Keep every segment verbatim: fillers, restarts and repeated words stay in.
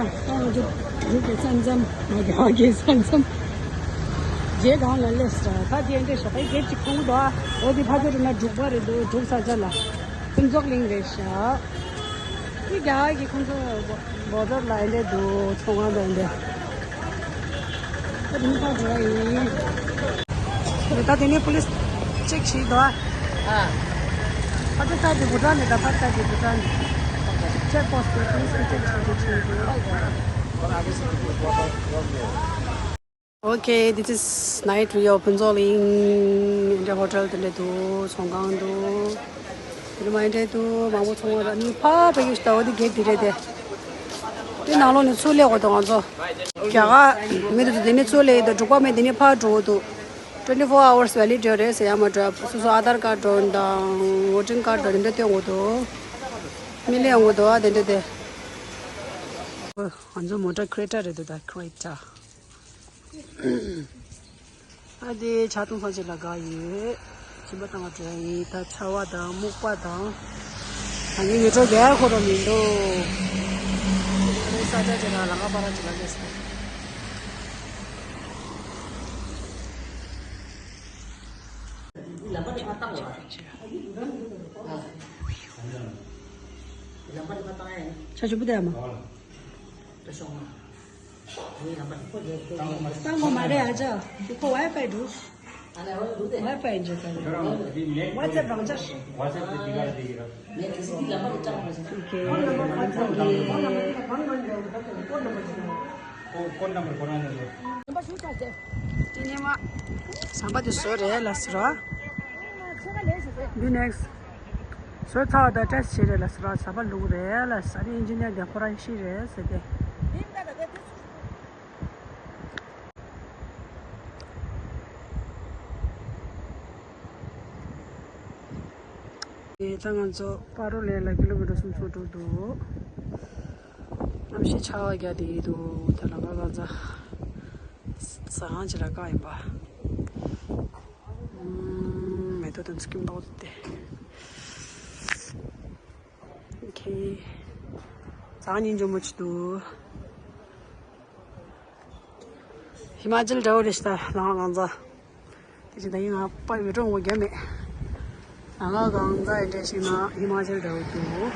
ཨ་འཇུག་འཇུག་གི་ས་མཚམས་མ་རྒྱག་གི་ས་མཚམས། རྗེས་གང་ལ་སླེབས་ས་ད་དེ་འདྲ་ཞོགས་པའི་གེབ་ཅིག་ཁོང་འདུག་ཨ། འོ་དེ་ཕ་ཚོ་རུ་ན་འབྲུག་པ་རེད་འདུག་འབྲུག་ས་ཆ་ལ་ཕུན་ཚོགས་གླིང་རེད་ཤག་དེ་རྒྱ་གར་གི་ཁོང་ཚོ་བོ་ཌར་ལ་འདྲ་འདུག་ཚོང་ཁང་དང་འདྲ། ཨ་དེ་ནི་ཕར་འགྲོ་ཡ་ཡིན། རེད་ད་དེ་ནས་པུ་ལིས་ཅེག་བྱེད་དོ། ཨ། ཕར་ཚུར་ཚར་དེ་བུ་ཏྲ་ནས་ད་ཕར་ཚར་དེ་བུ་ཏྲ་ནས། ཅེག་པོ་སི་ཊི་དེ་པུ་ལིས་ཀྱིས་ཅེག་བྱེད་དེ་བྱེད་དེ། Okay, this is night view of Phuntsholling. འདི་འདྲ་ཧོ་ཊེལ་དེ་འདྲ་འདུག་ཚོང་ཁང་འདུག་དེ་ནས་མ་འདྲ་འདུག་མང་པོ་ཚོང་བ་ལ་ནི་ཕར་ཕ་གི་ཤི་ད་འོ་དེ་གེབ་དེ་རེད་དེ། དེ་ནང་ལོགས་ནས་ཚུར་སླེབས་དགོས་འདུག་ང་ཚོ། རྒྱ་གར་མི་འདུག་དེ་ནས་ཚུར་སླེབས་ཡོད་དོ་འབྲུག་པ་མི་དེ་ནས་ཕར་འགྲོ་འདུག twenty four hours valid ཡོད་རེད་ཟེར་ཡ་མ་འགྲོ་ཡ་སོ་སོ་ཨ་དྷར་ཀར་འགྲོ་དང་ཝོ་ཊིང་ཀར་འགྲོ་དེ་འདྲ་སྟོན་དགོས་འདུག་མི་སླེབས་ཡོང་གི་འདུག་ཨ་དེ་འདྲ་དེ། ང་ཚོ་མོ་ཊ་ཁེ་རེ་ཊ་རེད་འདུག་ད་ཁེ་རེ་ཊ། ཨ་དེ་ཇ་འཐུང་ས་ཅིག་ལ་དགའ་ཡོད། སྦྱིན་པ་བཏང་བ་འགྲོ་ཡ་ཡིན་ད་ཆར་པ་དང་སྨུག་པ་དང་། ད་ངའི་ཡུལ་གྲུ་རྒྱལ་ཁོ་རོ་མི་འདུག་ས་ཆ་ཅིག་ལ་ལ་ང་པ་ར་ཅིག་ལ་སླེབས་སོང་། ལམ་པ་དེ་མ་བཏང་བ། ལམ་པ་དེ་མ་བཏང་ཡ། ཆ་ཆུ་བུ་དེ་མ། བཏང་གོ་མ་རེད་ཨ་ཅག་འདི་ཁོ་ཝའི་ཕའི་འདུག་ཝའི་ཕའི་འཇོག་ག་ལ། ཝའི་ཕའི་འཇོག་ག་ལ། ཝ་ཙེབ་རང་འཇགས། ཝ་ཙེབ་དེ་འདི་ག་རེ་འདི་ག་རེ། ཨོ་ཁེ། ཁོ་ཁོ་ནམ་བར་ཁོ་རང་ནས་རེད། དེ་ཉི་མ། ཟམ་པ་དེ་བཟོ་རེད་ལ་ཟེར་རོ། འདི་ནེགས། བཟོས་ཚར་བ་དང་ཊེ་སི་ཊི་བྱས་རེད་ལ་ཟེར་རོ་ཟམ་པ་ལུག་རེད་ལ་ཟེར་ཨིན་ཇི་ནི་ཡར་དེ་ཁོ་རང་ཤི་རེད་ཟེར་ཏེ། ད་ང་ཚོ་པ་རོ་ལེན་ལ་ཀི་ལོ་མི་ཊར་སུམ་ཅུ་འགྲོ་འདུག་གནམ་གཤིས་ཆར་པ་བརྒྱབ་བསྡད་ཀྱི་འདུག་ད་ལམ་ཁ་གང་ཚ། ཟ་ཁང་ཅིག་ལ་བཀག་ཡིན་པ། ཨུམ། མེ་ཏོག་དང་ཚིག་སྐྱོན་པོ་དེ། ཨོ་ཁེ། ཟ་ཁང་སྙིང་རྗེ་མོ་ཅིག་འདུག་ཧི་མ་ཅལ་འདྲ་བོ་རེད་ཤག་ད་ལམ་ཁ་གང་ཚ། དེ་བཞིན་ད་ཡིན་ང་པ་ཡུལ་གྲུ་ངོ་རྒྱབ་མེད། ལམ་ཁ་གང་ཚ་ཡི་འདྲ་ཞིག་ན་ཧི་མ་ཅལ་འདྲ་བོ་འདུག་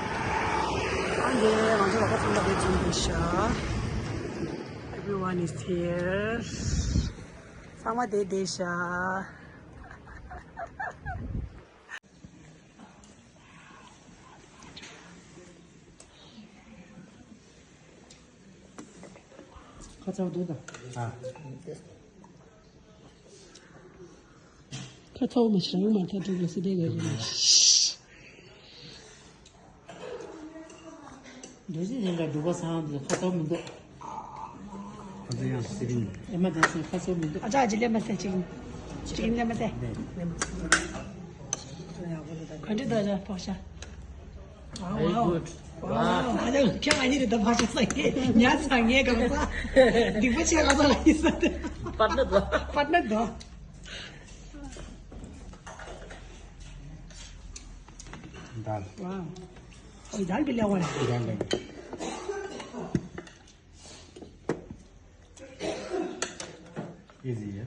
ཨ་འདི་ང་ཚོ་ལ་ཁ་ཚང་མ་དེ་བྱུང་འདུག་ཤག Everyone is here. ཚང་མ་དེ་བསྡད་ཤག་ཁ་ཚ་བོ་འདུག་ད། ཨ། ཁ་ཚ་བོ་མ་ཤི་རང་མ་ཐག་འགྲོ་དགོས་སི་དེ་ག་རེད། འདུ་བྱེད་གཞན་དག་སྒྲུབ་པ་སང་དུ་ཁ་ཚ་བོ་མི་འདུག་ཁ་ཚ་ཡང་སི་རིང་། ཨེ་མ་དང་སོང་ཁ་ཚ་བོ་མི་འདུག་ཨ་ཅག་ཅི་ལེ་མ་ཚད་ཅིག་ཅིག་ལེ་མ་ཚད། ག་འདྲི་ད་ཅག་ཕོག་ཤ། Very good. Wow. ཁྱེད་ཨ་ནི་རེད་ད་ཕ་ཤ་ས་ངེ་ཉ་ས་ངེ་གང་ས། སྡིག་པ་ཆེ་ག་ས་ལ་ཡིན་ས་དེ། པར་ན་དོ། པར་ན་དོ། Dal. Wow. Oh, dal भी ले आवा है। Dal ले। Easy है।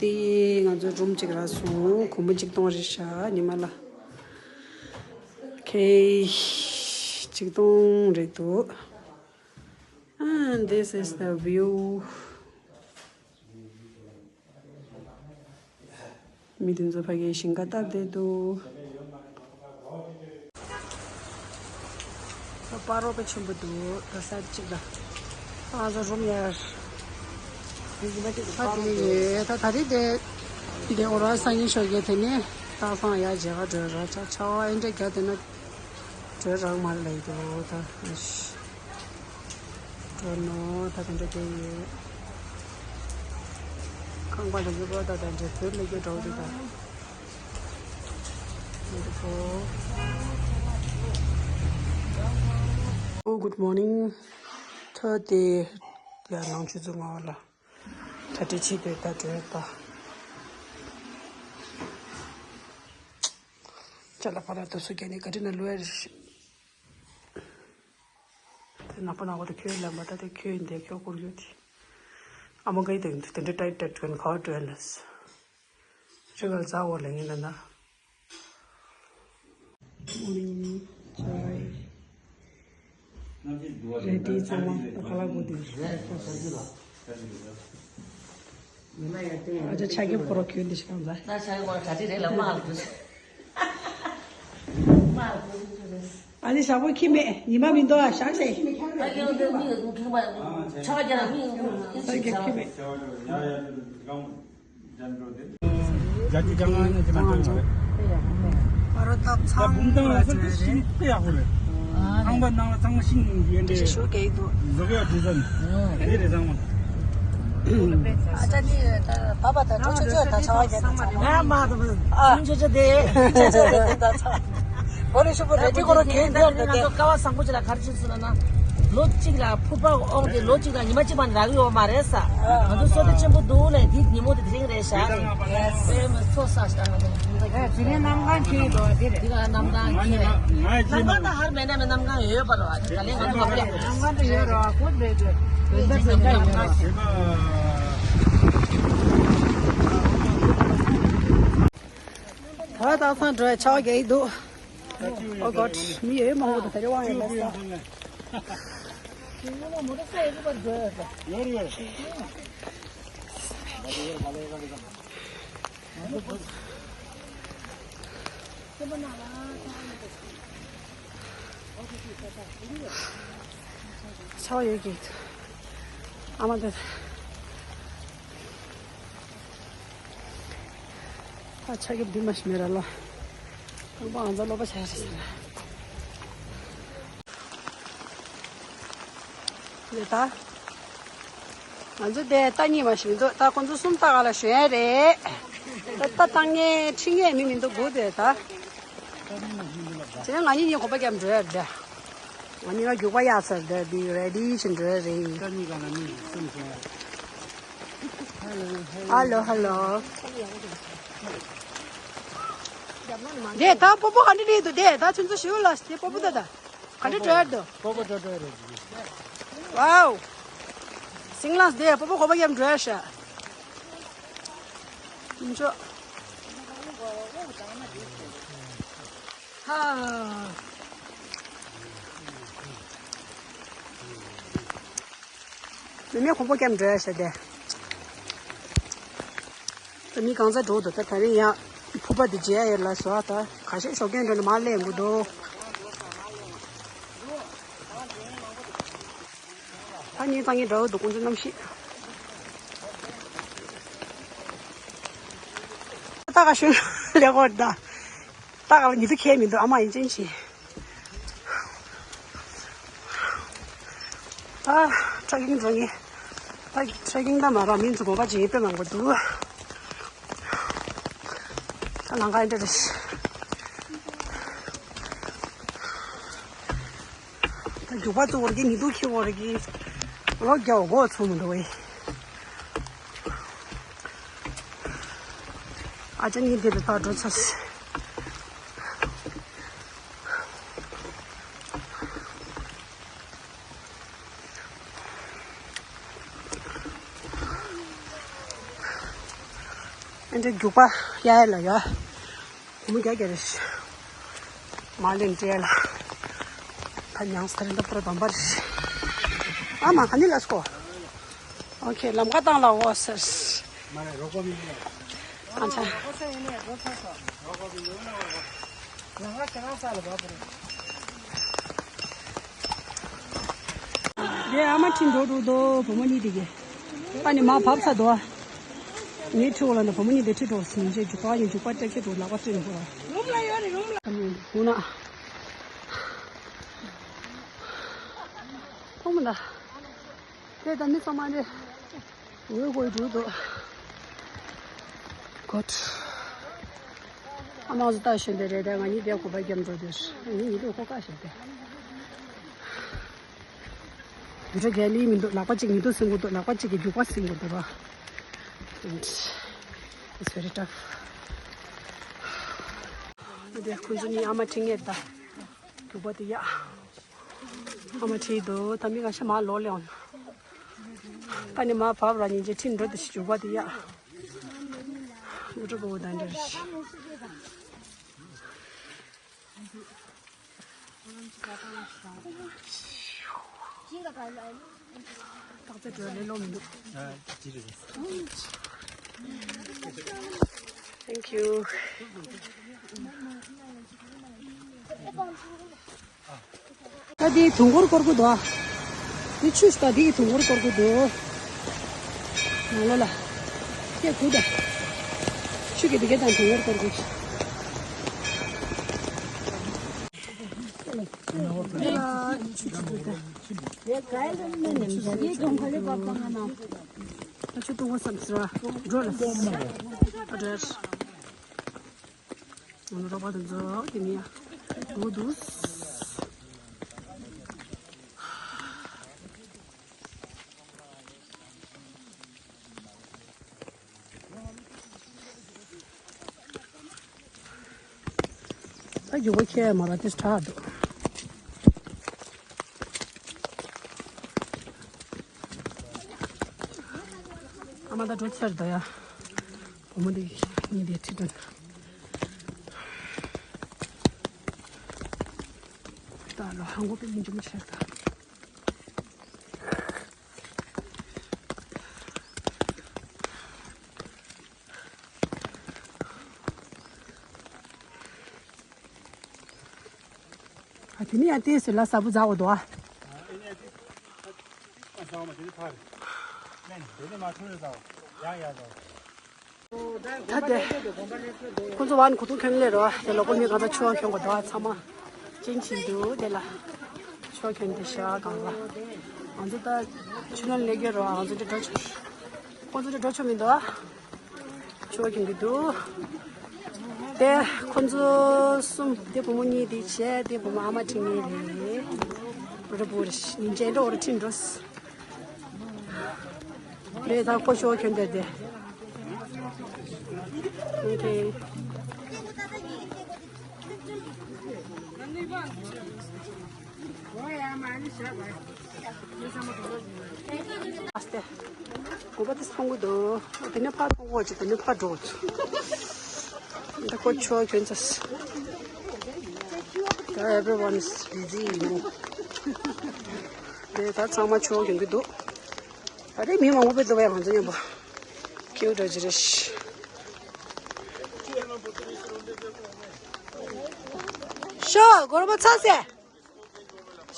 དེ་ང་ཚོ་རུམ་གཅིག་རག་སོང་། སྒོར་མོ་ཆིག་སྟོང་རེད་ཤག་ཉི་མ་ལ། ཁེ། ཆིག་སྟོང་རེད་འདུག And this is the view. མི་དེ་ཚོ་ཕ་གིའི་ཞིང་ཁ་བཏབ་བསྡད་འདུག་ད་སྤ་རོ་དཔེ་ཆེན་པོ་འདུག་ད་ས་གཅིག་ལ། ང་ཚོ་རུམ་ཡར། ད་དེ་ཡོད། ད་ད་རེས་དེ། དེ་ཨོ་ར་སང་ཉིན་ཞོགས་ཀས་དེ་ནས་ད་སང་ཡར་མཇལ་ཁ་འགྲོ་ར། ཆ་ཆ་བ་ཨེ་འདྲ་རྒྱག་དེ་ན་འགྲོ་རག་མ་རེད་ལབ་ཀྱི་འདུག་ད་ཨ་ཤི། འགྲོ་ནོ་ད་དེ་འདྲ་དེ་ཡོད། ཁང་པ་འདི་ཚོ་ད་ད་འདྲ་བོད་ལ་སྐྱོ་འགྲོ་འདུག་ད། Beautiful. Oh, good morning. ཐོ་དེ་ཡ་ནང་ཆུ་ཚོད་ལྔ་པ་ལ་གྲ་སྒྲིག་བྱེད་དུས་ད་འགྲོ་ཡ་ད། ཅ་ལག་ཕ་ལ་དུ་སུ་ཀྱ་ནི་ག་ཏི་ན་ལུ་ཨེ་རི་ཤི། དེ་ནག་པོ་ནག་པོ་དེ་ཁྱོད་ལ་མ་ད་དེ་ཁྱོད་འདི་ཁྱོད་བསྐུར་ཡོད་དེ། ཨ་མ་ག་ཡི་དེ་དེ་འདྲ་ཏའིཊ་ཏའིཊ་གོན་ཁ་བ་འགྲོ་ལ། ཅི་ག་ལ་ཛ་འོ་ལ་ངེ་ན་ན། Morning chai. Ready ཚང་མ་ཁ་ལག་དགོས་དུས། ཨ་ཅག་ཆ་གི་ཕོ་རོ་ཁྱོད་འདི་ཤི་གང་ཟ། ད་ཆ་གི་ཕོ་རོ་གྲ་སྒྲིག་རེད་ལ་མ་ལ་དུས། མ་ལ་དུས། ཨ་ནི་ཞག་པོ་ཁྱི་མེད་ཉི་མ་མི་འདུག་ཨ་ཞག་ཟེ། ད་ཡང་འདི་མི་ཡོད་འདུག་ཁྱི་མ་ཆ་ག་རྒྱ་ལ་མི་ཡོད་འདུག་ཨ་ཅག་ཁྱི་མེད། རྒྱ་ཅི་ཀྱང་ང་ཉིད་ཀྱི་མ་ཐོན་མ་རེད། པ་རོ་ཐབ་ཚང་མ་ཚང་ལ་ཚང་ཤིང་དཔེ་ཡག་པོ་རེད། ཁང་པ་ནང་ལ་ཚང་མ་ཤིང་ཡིན་ཏེ། ཞུ་གེ་དུ། བཟོ་གེ་བྲིས་ས་ནི་དེ་རེད་ཚང་མ། ཨ་ཅག་ནི་བ་བ་དང་ཆོ་ཆོ་ཆོ་དང་ཆ་བ་རྒྱ་དང་ཚང་མ། ང་མ་དང་ཚང་ཆོ་ཆོ་དེ། ཆོ་ཆོ་དེ་དེ་དང་ཚང་། བོ་ལི་ཤུ་པོ་རེ་ཏི་ཁོ་རོ་གེ་དེ་དེ་དེ་དེ། ཀ་བ་བཟང་པོ་ཅིག་ལ་ག་རེ་བྱེད་སོང་ན་ན། ལོ་གཅིག་ལ་ཕུར་པ་ཨོང་དེ་ལོ་གཅིག་ལ་ཉི་མ་གཅིག་མ་རག་ཡོད་མ་རེད་ས། ང་ཚོ་བསོད་བདེ་ཆེན་པོ་འདུག་ལས་འདི་ཉིན་མོ་དེ་དེ་རིང་རེད་ཤག་དེ་མི་ཚོ་ས་ཤག་དེ་རིང་གནམ་གང་ཁེལ་འདུག་དེ་རིང་གནམ་གང་ཁེལ། གནམ་གང་ད་ཧར་མེད་ན་མེད་གནམ་གང་ཡོད་པ་རེད་བ། ད་ལན་ང་ཚོ་མ་ཕེབས། གནམ་གང་དུ་ཡོད་རེད་བ། ཀོ་བེ་དེ་བེ་ད་བེ་ད་ཡོད་རེད། ད་ད་ཚང་འགྲོ་ཆ་བ་རྒྱག་གི་འདུག Oh God, མི་ཡོད་མང་པོ་འདུག་ད་རེ་དབང་ཡོད་ལ་ས། ཆ་བ་ཡོད་ཀྱི། ཨ་མ་འདི། ད་ཆ་གི་འདི་མ་ཤི་མེད་ར་ལ། ཁང་པ་ང་ཚོ་ལོག་པ་བྱ་ཡ་རེད་ཟེར་ན། ལེ་ད། ང་ཚོ་དེ་ལྟ་གཉིས་མ་ཞིག་མི་འདུག་ད་ཁོང་ཚོ་གསུམ་ལྟ་ག་ལ་ཞོན་ཡ་རེད། ད་ལྟ་ལྟ་ངེས་ཁྲི་ངེས་མི་མི་འདུག་དགུ་དེ་ད། དེ་ནས་ང་གཉིས་གཉིས་གོམ་པ་རྒྱབ་འགྲོ་ཡ་རེད། ང་གཉིས་ང་རྒྱུག་པ་གཡར་ཚར་དེ་དེ་རེ་ཌི་བྱེད་འགྲོ་ཡ་རེད། ཧ་ལོ་ཧ་ལོ། དེ་ད་སྤོ་སྤོ་ག་འདྲ་རེད་འདུག་དེ་ད་ཆུ་ཚོད་བཞི་པ་ལ་དེ་སྤོ་སྤོ་ད་ད། ག་འདྲ་འགྲོ་ཡ་འདུག་སྤོ་སྤོ་འགྲོ་འགྲོ་རེད། Wow. སིང་ལགས་དེ་སྤོ་སྤོ་གོམ་པ་རྒྱབ་འགྲོ་ཡ་ཤག་ཨུམ་ཅོ། ཧ། མི་མེད་གོམ་པ་རྒྱབ་འགྲོ་ཡ་ཤག་དེ། ད་མི་གང་ཚ་འགྲོ་འདུག་ད་ད་རིང་ཡང་ཕུ་པ་དེ་མཇལ་ཡ་ཡོད་ལ་བཟོ་ཨ། ད་ཁ་ཤས་ཞོགས་ཀས་འགྲོ་ནས་མར་སླེབས་དགོས་འདུག་ད་ངས་ད་ངས་འདྲ་བོ་འདུག་ཁོང་ཚོ་གནམ་གཤིས། ད་ག་ཤོད་ལས་ཀོ་ད། ད་ག་ལ་ཉི་ཚེ་ཁྱད་མི་འདུག་ཨ་མ་ཡིན་ཅན་ཆེ། ད་ཊྲེ་ཀིང་འགྲོ་ངེས། ད་ཊྲེ་ཀིང་ད་མ་ར་མིན་ཚུ་གོ་བ་ཇེ་དཔེ་མང་པོ་འདུག་ད་ལང་ཀ་འདྲ་རེད། ད་རྒྱུག་པ་ཚུགས་པར་གྱི་ཉི་གདུགས་འཁྱེར་བར་གྱི་ལོ་རྒྱ་འོ་གོ་ཚུགས་མི་འདུག་ཨེ། ཨ་ཅག་གཉིས་དེ་ལ་ཕར་འགྲོ་ཚར། ཨ་འདྲ་རྒྱུག་པ་གཡར་ལ་ཡོད། བུ་མོ་རྒྱ་རྒྱ་རེད། མ་ལེན་སྤྲད་ལ། ད་མྱངས་སར་འདི་པུར་བམ་པར། ཨ་མ་ག་ནི་ལ་སྐོ། ཨོ་ཁེ། ལམ་ཁ་བཏང་ལ་འོ་ཟེར། ཨ་ཅག་དེ་ཨ་མ་ཁྲིད་འགྲོ་འགྲོ་དོ། བུ་མོ་གཉིས་དེ་གས། ཨ་ནི་མ་བབས་ཚར་དོ། ངའི་ཁྲིད་འོ་ལ་འདི་བུ་མོ་གཉིས་དེ་ཁྲིད་འགྲོ་ཟིན་རྗེས་རྒྱུག་པ་ཡིན། རྒྱུག་པ་སྤྲད་ཁྱེད་འགྲོ་ལག་པ་སྤྲད་ནས་འགྲོ། རུམ་ལ་ཡོད་རེད། རུམ་ལ། ཧུ་ན། ཐོང་མི་ད། དེ་ད་མི་ཚང་མ་རེད། འོས་འགོས་འགྲོ་འདུག་གོ། ཨ་མ་ཟོ་ལྟ་ཞོན་དེ་རེད། ད་ང་གཉིས་དེ་གོ་པ་རྒྱབ་འགྲོ་དུས་ང་གཉིས་ཉི་དུ་ཁོ་ཀ་ཞོན་དེ། འདི་འདྲ་རྒྱལ་ལི་མི་འདུག་ལག་པ་གཅིག་ཉི་དུ་ཟིན་དགོས་འདུག་ལག་པ་གཅིག་གིས་རྒྱུག་པ་ཟིན་དགོས་འདུག་ར། And it's very tough. འདི་ཁོང་ཚོ་གཉིས་ཨ་མ་ཁྲིད་ངེས་ད། རྒྱུག་པ་དེ་ཡ། ཨ་མ་ཁྲིད་འདུག་ད་མི་ཁ་ཤས་མར་ལོག་ལེ་འོང་། ད་ནི་མར་བབས་ར་ཉིན་རྗེས་ཁྲིད་འགྲོ་དེ་ཞིག་རྒྱུག་པ་དེ་ཡ། འུ་ཅག་པོ་ད་འདྲ་རེད། Thank you. ད་དེའི་དུས་འཁོར་བསྐོར་གི་འདུག་ཨ། དེ་ཆུ་ཞིག་ད་དེའི་དུས་འཁོར་བསྐོར་གི་འདུག་ནང་ལོགས་ལ། སྐད་གུ་ད། ཆུ་གི་དེ་གའི་དང་དུས་འཁོར་བསྐོར་གི། ད་ཆུ་གཏོང་བ་བསམ་ཟེར་བ། འགྲོ་ལ། ཨ་འདྲ། ང་ཚོ་རོགས་པ་དེ་ཚོ་དེ་ནས་འགྲོ་འདུག་ད་རྒྱུག་པ་ཁྱེར་མ་ར་དེ་དྲག་འདུག་ཨ་མ་ད་འགྲོ་ཚར་ད་ཡ། བུ་མོ་འདི་གཉིས་དེ་ཁྲིད་དོན། ད་ལོ་ཧང་གོ་པའི་ཡིན་ཅུང་ཆེ་ད། ཨ་དེ་ནི་ཡང་ཏོག་ཙམ་ལ་ས་བུ་འཛག་འོ་དོ་ཨ། ད་དེ། ཁོང་ཚོ་བ་ནི་གོ་ཐུག་ཁྱོན་ལས་རོ། དེ་ལ་ཁོ་མི་གང་ཚ་ཆུ་བ་ཁྱོན་གོ་དོ་ཨ། ཚང་མ་ཅིན་ཆིན་འདུག་དེ་ལ་ཆུ་བ་ཁྱོན་དེ་ཤ་གང་ལ། ང་ཚོ་ད་ཆུ་ནང་ལས་གི་རོ། ང་ཚོ་དེ་འགྲོ་ཆོག་ཁོང་ཚོ་དེ་འགྲོ་ཆོག་མི་འདུག་ཨ། ཆུ་བ་ཁྱོན་གི་འདུག་དེ་ཁོང་ཚོ་གསུམ་དེ་བུ་མོ་གཉིས་དེ་བྱས། དེ་བུ་མོ་ཨ་མ་ཁྲིད་ངེས་རེད། རི་བོ་རི་ཉིན་བྱས་འགྲོ་རི་ཁྲིད་འགྲོ། རེད་ད་ཁོ་ཤོ་ཁྱོད་འདིར་དེ། ཨོ་ཁེ། ཨ་སྟེ། གོ་པ་དེ་སོང་གི་འདུག་དེ་ནས་ཕར་གཏོང་གོ་ཅིག་དེ་ནས་ཕར་འགྲོ་གོ་ཅིག་ད་ཁོ་ཆོ་ཁྱོད་ཚོ། ད་everyone is busy ཡིན་མོ། དེ་ད་ཚང་མ་ཆོ་ཁྱོད་ཀྱི་འདུག་ད་རེས་མི་མང་པོ་ཕེབས་འདུག་བས་ང་ཚོ་མཉམ་པོ། ཁྱེའུ་འདྲ་ཅི་རེད། ཤོ་སྒོར་མོ་ཚ་སེ།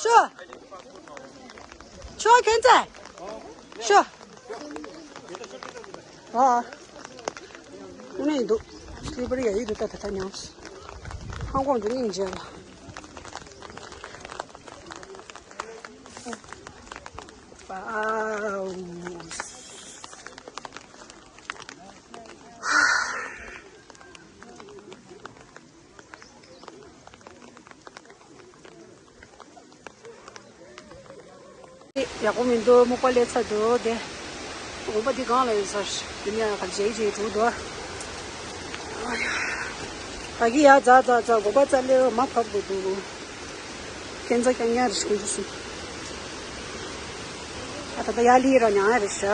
ཤོ། ཤོ་ཁྱོད་ཚ། ཤོ། ཨ། ཨ་ནི་འདུག་སི་ལི་པར་ཡ་ཡི་འདུག་ད་ད་ད་ཉམས། ཧང་ཀོང་འདི་སྙིང་རྗེ་ལ། ཝའོ། ཡག་པོ་མི་འདུག་དམག་པ་སླེབས་ཚར་འདུག་དེ། དགོན་པ་འདི་གང་ལ་ཡོད་ས་རེད། དེ་ནས་ཡང་ག་རེ་བྱེད་ཀྱི་འདུག་ད་གི་ཡ་ཛ་ཛ་ཛ་དགོན་པ་རྩ་ལས་མ་ཕབ་དགོས་འདུག་ཁྱེད་ཚོ་ཀྱང་ཉག་རེ་ཞིག་འདུག་སུ། ཨ་ད་ད་ཡ་ལི་ར་ཉག་རེ་ཤ།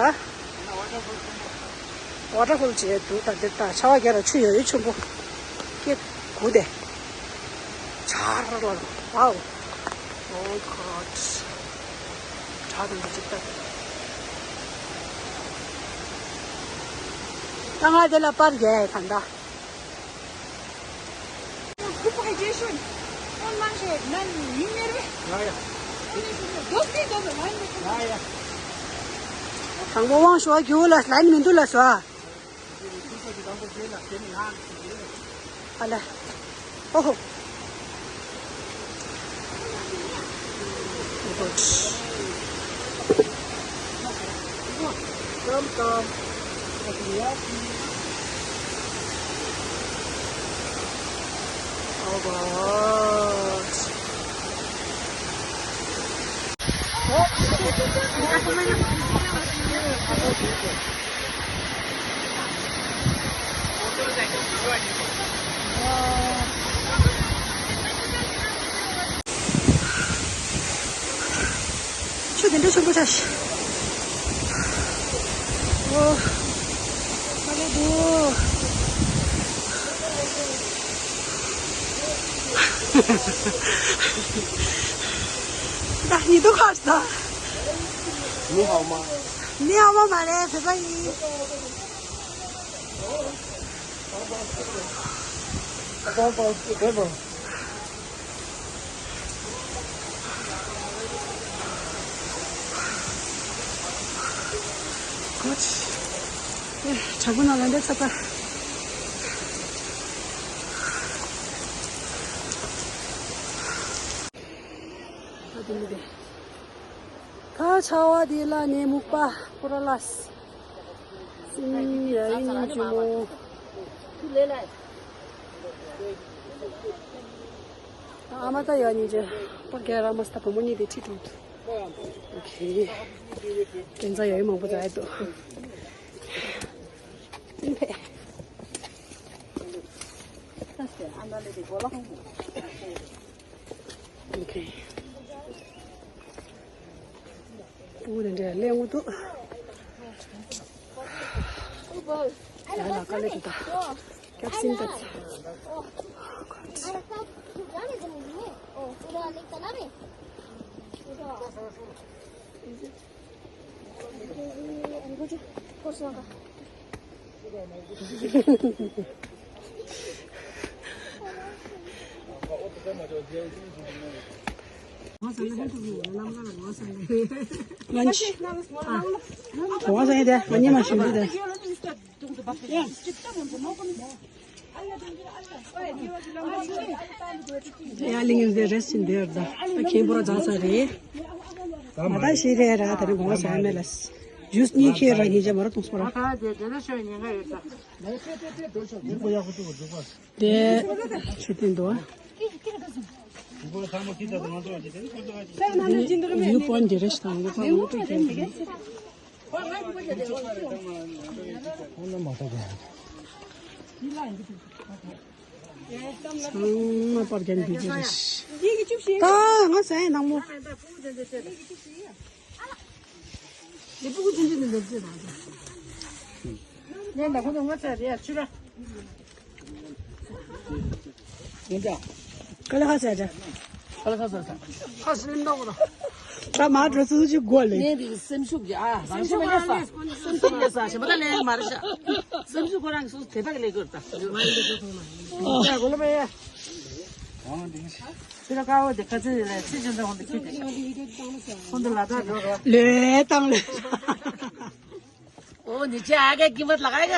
ཝ་ཊར་ཧོལ་བྱས་འདུག་ད་འདིར་ད་ཆར་པ་རྒྱག་ར་ཆུ་ཡོད་ཡོད་ཆེན་པོ། སྐྱེ་དགུ་དེ། ཆར་ལ། ཝའོ། Oh God. དྲག་དང་གཅིག་ལྟ། ད་ང་དེ་ལ་པར་རྒྱག་ཡ་ད་ད། དང་པོ་དབང་ཞུ་རྒྱུ་ལ་ལན་མི་འདུག་ལ་སོ། ཨ་ལ། ཨོ་ཧོ། Welcome. All right. ཆུ་དེ་འདྲ་ཆེན་པོ་ཆགས་ཤག་ཨོ། ཨ་ལེ་དོ། ད་ཉི་དུ་ཁ་ས། ནི་ཧ་མ། ནི་ཧ་མ་མ་རེད་བོད་པ་ཡིན། གྲོགས་པོ་ནང་ལ་འདྲ་ཚ་པ། ད་དེ་མི་དེ། ད་ཆར་པ་དེ་ལ་ནས་སྨུག་པ་ཁོ་ར་ལ། སིམ་ཡ་ཡིན་ཅི་མོ། ཨ་མ་ད་ཡ་ཉིན་ཅི། པ་ག་ར་མ་སྟ་བུ་མོ་གཉིས་དེ་ཁྲིད་འགྲོ། ཨོ་ཁེ། སྐྱོན་ཆ་ཡ་ཡི་མང་པོ་ཛ་ཡ་འདུག་ཨིན་ཕེ། ཨོ་ཁེ། ཨུ་རེ་འདྲ་ལེན་འུ་ཐུག་ཡ་ལ་ཀ་ལེ་ཏུ་ད། ཀྱབ་སིན་ཏ་ཚ། ང་ཚོ་ང་ཚོ་ཡིན་ཏེ་ང་གཉིས་མ་ཞུ་རྒྱུ་དེ། ཡ་གླིང་ཡུལ་དེ་རེས་ཅིག་འདིར་ད་ཁྱེད་པོ་ར་འཛག་ས་རེད། ང་ད་ཤི་རེད་ར་ད་རེས་དགོངས་ས་མེད་ལ། ཇུས་གཉིས་ཁྱེར་ར་ཉིན་རྗེས་མ་ར་གཏོང་སོང་ར། དེ་ཆུ་སྟེང་དུ། དེ་བིའུ་པོའིན་ཊི་རེ་ཞིག་དང་ངོ་ཚ་ངོ་སྤྲོད་ཀྱི། ཚང་མ་པར་རྒྱན་བི་ཇི་རེད། ད་ང་ཟ་ཡ་ནང་མོ། ཀ་ལ་ཁ་ཟ་ཅ། ཀ་ལ་ཁ་ཟ་ས། ཁ་སི་ནོ་ར། ད་མ་འགྲོ་ཚུལ་གྱི་སྒོ་ལས། ངས་འདི་སེམས་ཤུགས་ཀྱི་ཨ། རང་ཤུགས་མེད་ས། སེམས་ཤུགས་མེད་ས་ཞེ་པོ་ད་ལས་མ་རེད་ཤག་སེམས་ཤུགས་ཁོ་རང་གི་སོ་སོ་དེ་དག་ལས་དགོས་ད། ཡ་གོ་ལ་མེད་ཡ། ཕྱི་ལ་ཀ་བོ་དེ་ཁ་ཚིག་ལས་ཕྱི་ཅན་ད་ཧོན་དུ་ཁྱི་དེ། ཧོན་དུ་ལ་དྭགས་འགྲོ་རོགས། ལོས་བཏང་ལོས། ཨོ་ནི་ཅི་ཨ་ག་གི་མ་ལ་ག་ག་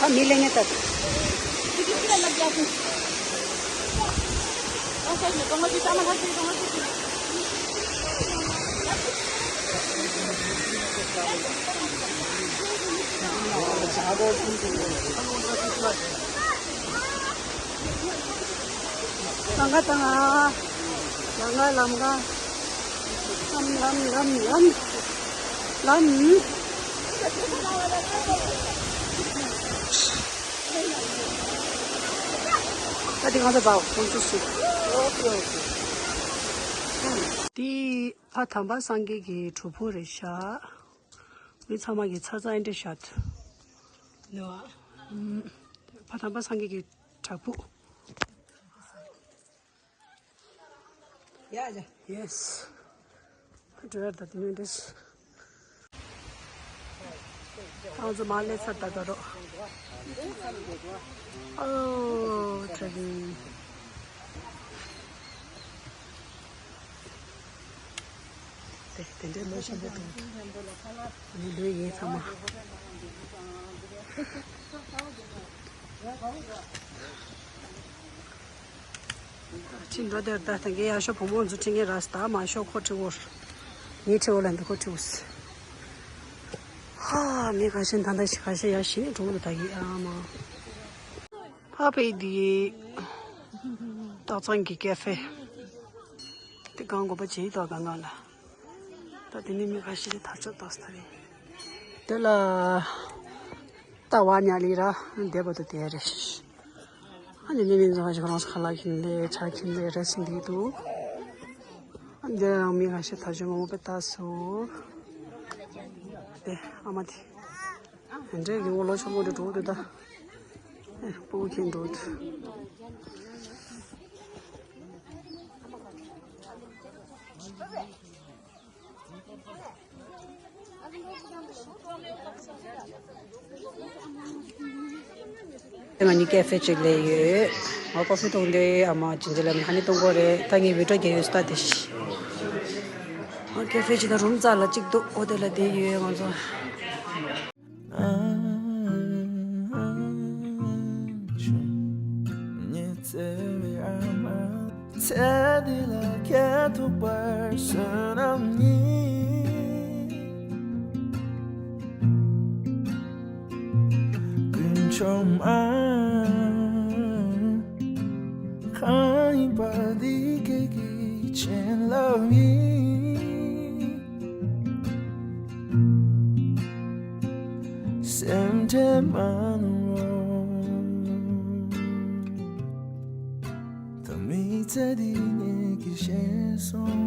ཨ་མི་ལེ་ནེ་ཏ། ལམ་ཁ་དང་། ལམ་ཁ་ལམ་ཁ། ལམ་ལམ་ལམ་ལམ། ལམ། ད་དེ་ང་ཚོ་བའོ་ཁོང་ཚོ་སུ། ཨོ་ཀེ་ཨོ་ཀེ། འདི་ཕ་དམ་པ་སངས་རྒྱས་ཀྱི་སྒྲུབ་ཕུག་རེད་ཤག་མི་ཚང་མ་གི་ཚ་ཚ་འདྲ་ཤག་ལོ། ཕ་དམ་པ་སངས་རྒྱས་ཀྱི་བྲག་ཕུག་ཡ་ཡ། Yes. འགྲོ་ཡ་ད་དེ་མིན་འདྲ། ང་ཚོ་མ་སླེབས་ཚར་ད་ག་རོ། ཨོ་དྲ་གི། དེ་དེ་འདྲའི་ལོ་ཆེན་པོ་འདུག་ནི་ལོས་ཡིན་ཚང་མ། ཅི་འགྲོ་དེར་ད་ཐང་གི་ཡ་ཤོ་བུ་མོ་ཚོ་ཁྲི་ངེ་ར་སྟ་མ་ཤོ་ཁོ་ཁྲི་འོར། ངའི་ཁྲི་འོ་ལ་འདི་ཁོ་ཁྲི་འོས། ཧ་མི་ཁ་ཤས་ད་ད་ཤི་ཁ་ཤས་ཡ་ཤི་ནི་འགྲོ་འདུག་ད་གི་ཨ་མ། ཕ་ཕའི་དེ་སྟག་ཚང་གི་ཀེ་ཧྥེ། དེ་གང་དགོས་པ་བྱེད་ཡི་ཏོ་གང་གང་ལ། ད་དེ་ནི་མི་ཁ་ཤས་དར་ལྕོག་ཏོག་ས་རེད། དེ་ལ་ལྟ་བ་ཉ་ལི་ར་འདས་པ་དུ་དེ་རེད། ཨ་ནི་ནི་མི་ཚོ་ཁ་ཤས་ཁོ་རང་ཚོ་ཁ་ལག་གིན་ལས་ཆ་གིན་ལས་རེ་ཞིག་འདི་འདུག་ཨ་འདི་རང་མི་ཁ་ཤས་དར་ལྕོག་མང་པོ་པའི་ལྟ་སོ། དེ་ཨ་མ་དེ། འདྲེ་གི་འོ་ལོ་ཆུང་མོ་འདྲ་འགྲོ་འདུག་ད། ཨེ་སྤུ་གུ་ཁྱེར་འགྲོ་འདུག་ང་གཉིས་ཀེ་ཧྥེ་ཅིག་ལས་ཡོད། ང་ཀོ་ཧྥི་འཐུང་དུས་ཨ་མ་ཅིན་ཅི་ལ་ཧ་ནི་འཐུང་དགོས་རེད། ད་ངས་བི་ཌིའོ་རྒྱག་ཡོད་ས་ད་དེ་ཤི། ང་ཀེ་ཧྥེ་ཅིག་ད་རུམ་རྩ་ལ་གཅིག་འདུག་ཨོ་དེ་ལ་དེ་ཡོད་ང་ཚོ། ཚེ་འདི་ལ་ཁྱེད་ཐུག་པར་བསོད་ནམས་ཉིད། ཀུན་འཆང་མ་གང་ཡིན་པ་འདི་ཁྱེད་ཀྱི་བྱིན་རླབས་ཡིན། སེམས་ཁྲལ་མ་གནང་རོགས། ད་མི་ཚེ་འདི་ངེད་ཀྱིས་ཤེས་སོང་།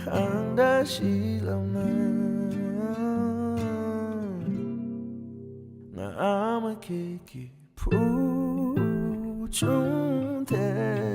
གང་འདྲ་ཞིག་ལབ་ན། ང་ཨ་མ་ཁྱེད་ཀྱི་བུ་ཆུང་དེ།